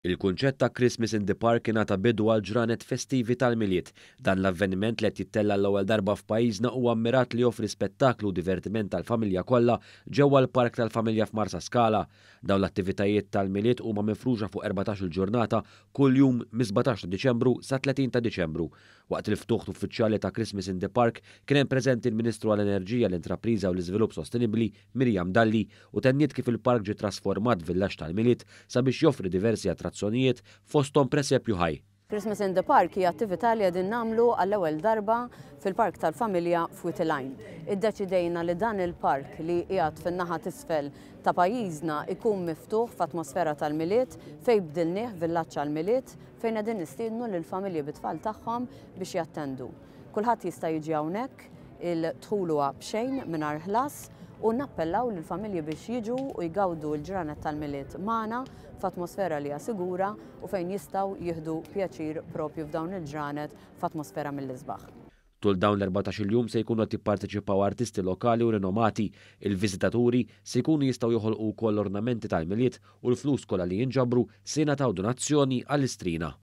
Il-kunċett ta' Christmas in the Park ingħata bidu għal ġranet festivi tal-Milied. Dan l-avveniment li qed jittella' l-ewwel darba f'pajjiżna huwa mmirat li joffri spettaklu u divertiment għall-familja kollha ġewwa l-Park tal-Familja f'Marsaskala. Dawn l-attivitajiet tal-Milied huma mifruxa fuq 14-il ġurnata kuljum mis-17 ta' Diċembru sa 30 ta' Diċembru. Waqt il-ftuħ uffiċjali ta' Christmas in the Park kien hemm preżenti l-Ministru għall-Enerġija, l-Intrapriża u l-Iżvilupp Sostenibbli Miriam Dalli u tenniet kif il-park ġie trasformat f'villaġġ tal-Milied sabiex joffri diversi attrazzjonijiet fosthom presepju ħaj. Christmas in the Park hija attività li qegħdin nagħmlu għall-ewwel darba fil-Park tal-Familja f'Wied il-Għajn. Iddeċidejna li dan il-park li qiegħed fin-naħa t'isfel ta' pajjiżna ikun miftuħ f'atmosfera tal-Milied fejn bdilnieh villaġġ għall-Milied fejn qegħdin nistiednu lill-familji bit-tfal tagħhom biex jattendu. Kulħadd jista' jiġi hawnhekk, il-dħul huwa b'xejn mingħajr ħlas u nappellaw lill-familji biex jiġu u jgawdu l-ġranet tal-Milied magħna f'atmosfera li hija sigura u fejn jistgħu jieħdu pjaċir propju f'dawn il-ġranet f'atmosfera mill-isbaħ. Tul dawn l-14-il jum se jkunu qed jipparteċipaw artisti lokali u rinomati. Il-viżitaturi se jkunu jistgħu joħolqu wkoll ornamenti tal-Milied u l-flus kollha li jinġabru se jingħataw donazzjoni għall-Istrina.